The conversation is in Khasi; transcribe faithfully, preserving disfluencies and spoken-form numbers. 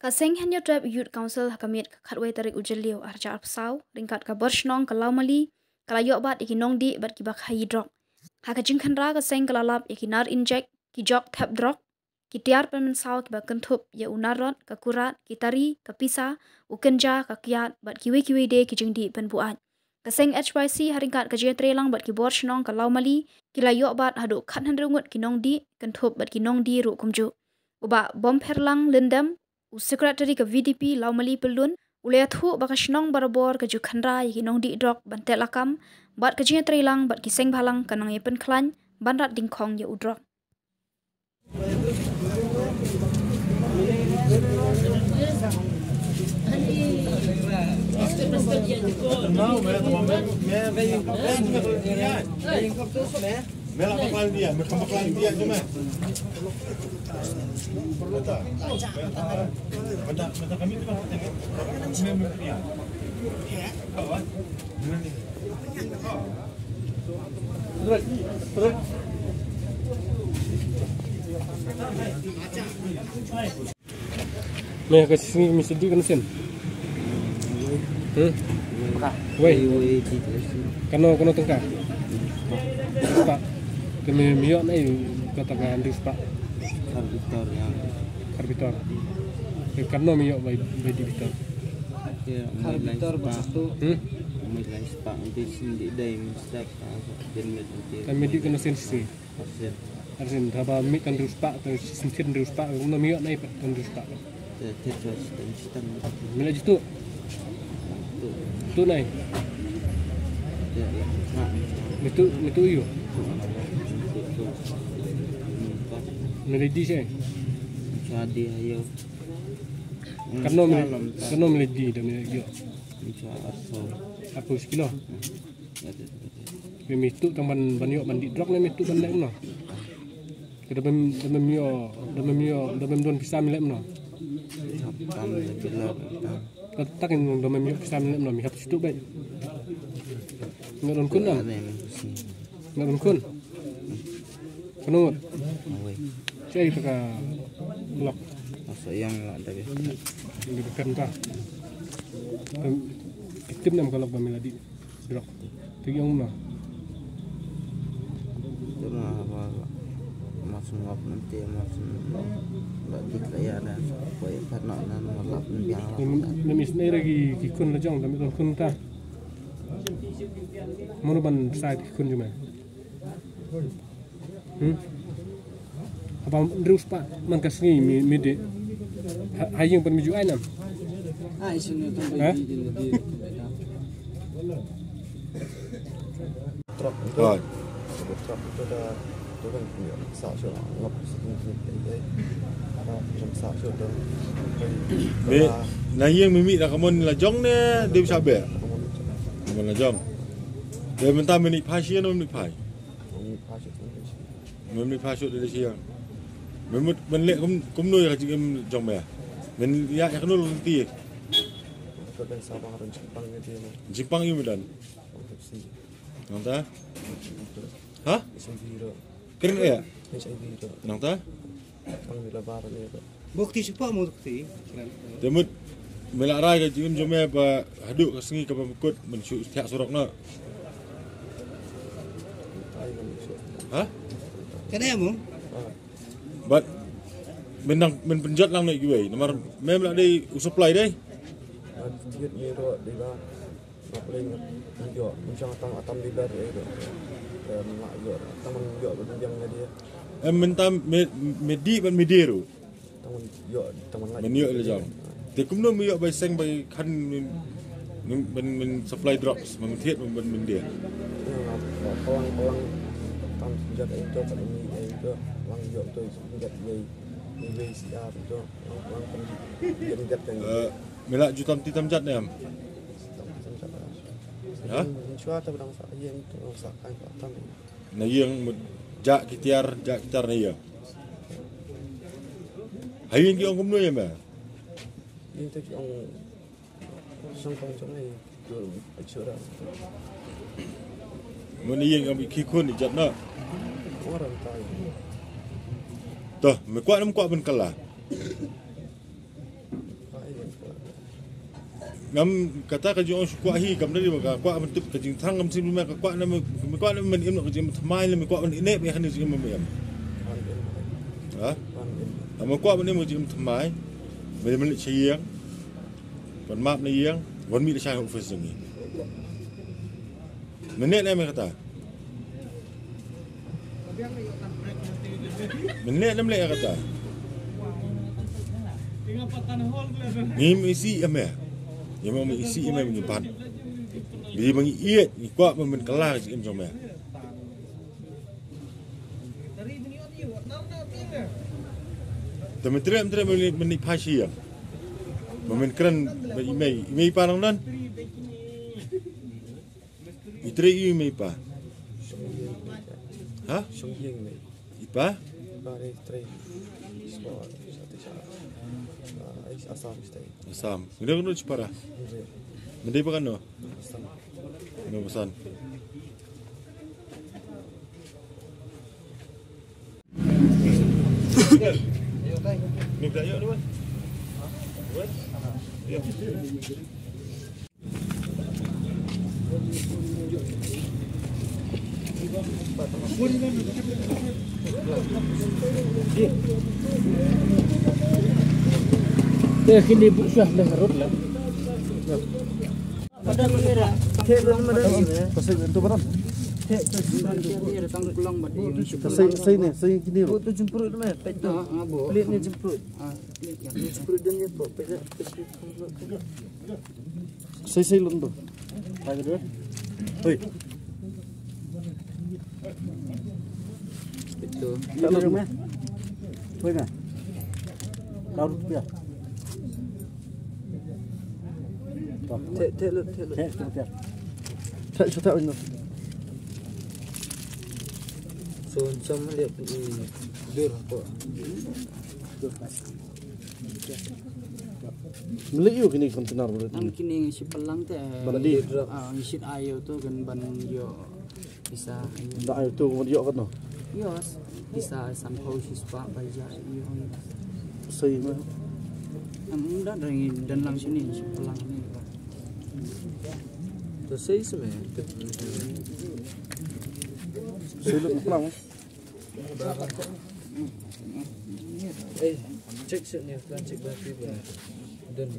Ka seng Hynñiewtrep Youth Council ha ka miet ka khatwei tarik u Jylliew arhajar arphew saw ryngkat ka bor shnong ka Lawmali ka la ïoh bat ïa ki nongdih bad kiba khaïi drok. Ha ka jingkhynra ka seng ka la lap ïa ki nar injek, ki jok thep drok, ki tiar pynmynsaw kiba kynthup ïa u narot, ka kurat, ki tari, ka pisa, u kynja, ka kiad bad kiwei kiwei de ki jingdih pynbuaid. Ka seng H Y C ha ryngkat ka jingïatreilang bad ki bor shnong ka Lawmali ki la ïoh bat haduh khathynriew ngut ki nongdih, kynthup bad ki nongdih ruh kumjuh. U Bah Bompherlang Lyndem, u Secretary ka V D P Lawmali Pyllun, u la ïathuh ba ka shnong barabor ka ju khynra ïa ki nongdih drok ban tehlakam bad ka jingïatreilang bad ki seng bhalang ka nang ïa pynkhlaiñ ban rat dyngkhong ïa u drok. Me ka sngi me sdih kano sien? Hmm? Wei. Kano, kano tyngka? Spah. Te me, me ïoh naei kata ka hynriew spah? Kharbitar ïa. Kharbitar. Te kano me ïoh bai, bai dih bitar? Kharbitar ba satu. Hmm? Mai lai spah ngi sdih dei me step ka. Te me dih kano sien shisngi? Arsien. Arsien, haba mih tang hynriew spah, tang shisien hynriew spah, kumno me ïoh naei pat tang hynriew spah? Te, te, te, te, te, te. Me la ju tuh? Tuh. Tuh naei? Te, te, te. Me tuh, me tuh ïa u? Tuh, tuh. Me la dih shaei? Sa dih ïa u. Katno me la, katno me la dih da me la ïoh? Sa arphew. Arphew shi kilo? Hmm. Te me tuh tang ban, ban ïoh ban dih drok ne me tuh ban leh kumno? Te da mem, da mem ïoh, da mem ïoh, da mem don pisa me leh kumno? Hap tam le bila. Kata ka da mem ïoh pisa me leh kumno, me hap shu tuh beit. Nga don khun nam? Nga don khun. Kano ngut? Wei. Shaei kata ka lok? Asa ïang la da be. Ïang da be kan ta. Em, itim nam ka lok ba me la dih drok. Te ïong na. Te ma ba la. Mas ngop nanti mas la dih la ïa da. Ko ïa pat na na ma lap ni biang la. Em, ne mis ne ra ki, ki khun la jong, da me don khun ta. Mano ban sa ki khun jong me? Hmm? Haba hynriew spah man ka sngi me, me dih. Ha, ha ïing pat me ju ai nam? Ai sini tu. Ha? Trok tu. Trok tu dah tu kan punya sa sio ngap sini sini. Ada macam sa sio tu. Me na ïing me mih da ka mon la jong ne dei sha beh? Mon la jong. Dei mynta me nik phai sha no me nik phai. Mem mih phai shuh da shi ïa. Mem mut ban leh kum, kumno ïa ka jingim jong me. Men ïa, ïa kano lynti. Jingpang ïa me don. Nangta? Ha? Kren ïa. Nangta? Bok ti shuh pa mo ti. Te mut me la rai ka jingim jong me ba haduh ka sngi kaba me kut men shu thiah surok na. Ha? Kane mo? Bad men nang men pynjot lang na kiwei. Namar me la dei u supply dei. Tiet ni ro dei ba. Nga pynlong ïoh, mynshang tang atam di ber ïa ïoh. Em, nga ïoh, tang man ïoh ba dang ïa dia. Em, mynta me, me dih ban me dih ruh. Tang man ïoh, tang man nga. Men ïoh ïa la jong. Te kumno me ïoh bai seng bai khan men, men, men supply drugs, men thied, men, men, men dih. Ïa, nga, nga palang, palang, tang jat ai to, palang ni ai to, palang ïoh to, jat ai, ni wei si a to, palang pyn, jat kan. Eh, me la ju tam ti tam jat ne em? Tam ti tam jat. Ha? Shuwa ta ba dang sa ïing, ta ba dang sa kan, ta ba. Na ïing mut jah ki tiar, jah ki tiar na ïing. Ha ïing ki ong kumno ïa me? Ïing te ki ong shong tong jong ai, tu, ai chura. Mut na ïing ong ki khun i jat na. Orang tai. To, me kwah nam kwah ban kylla. Ngam kata ka jingong shu kwah hi, kam da dei ba ka kwah ban tip ka jingthrang, kam shu ma ka kwah na me, me kwah na me im ka jingthymmai, na me kwah ban ine me han jingim me im. Ha? Ama kwah ban im ka jingthymmai. Me me leit sha ïing. Ban map na ïing, wan mih leit sha office jong ngi. Me ne ne me kata. Me ne ne me leh kata. Ngim isih ïa me. Ïa me, me isih ïa me, me ngi pan. Bi ba ngi ïeit, ngi kwah ba men kylla ka jingim jong me. Te me treh, me treh, me, me phai sha ïing. Me men kren, me i mei, i mei i pa nang don. I trei i mei i pa. Ha? Shong ïing mei. I pa? Pa ni trei. Sport, satu sha. Ah, Assam State. Assam. Ngi dei kano chipara? Ngi dei. Ngi dei pa kano? Assam. Ngi Assam. Te kini bu shuwa leh rut lah. Pasai itu barang. Pasai, pasai ni, pasai kini. Bu tu jemput tu meh, pek tu. Plate ni jemput. Jemput dan jemput, pek tu. Pasai, pasai lon tu. Hai tu. Hoi. Itu. Tak lon meh. Hoi meh. Kau rupiah. Te, te lut, te lut. Te lut, te. Te lut, te lut. So, macam lihat ni dur apa? Meli ïa kini container berat. Ang kini ngin shi pelang te. Ban di. Ah, ngin shi ayo tu kan ban ïoh. Pisa. Da ai tu mo ïoh katno? Ïoh. Pisa sanphew shispah ba ïa ïoh. Sei ma. Am da dang dang lang sini, shu lang ni. To sei seme. Sei lut lang. Eh, check sini, plan check ba tu. Dan.